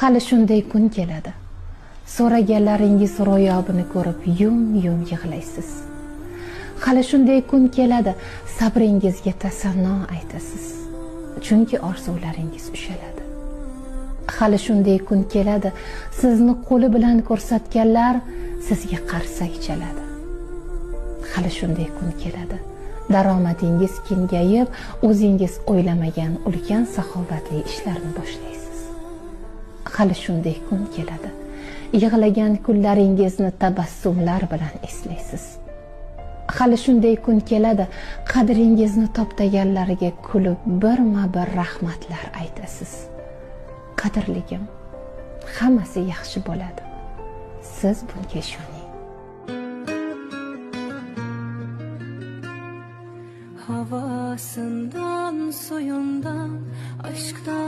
Hali shunday kun keladi. So'raganlaringiz ro'yobini ko'rib yum-yum yig'laysiz. Hali shunday kun keladi, sabringizga tasanno aytasiz. Chunki orzularingiz ushaladi. Hali shunday kun keladi, sizni qo'li bilan ko'rsatganlar sizga qarsak chaladi. Hali shunday kun keladi, daromadingiz kengayib, o'zingiz o'ylamagan ulkan saxovatli ishlarni boshlaysiz. Hali shunday kun keladi, yig'lagan kunlaringizni tabassumlar bilan eslaysiz. Hali shunday kun keladi, qadringizni toptaganlarga kulib birma-bir rahmatlar aytasiz. Qadrligim, hammasi yaxshi bo'ladi. Siz bunga ishoning. Havasından, suyundan, aşktan.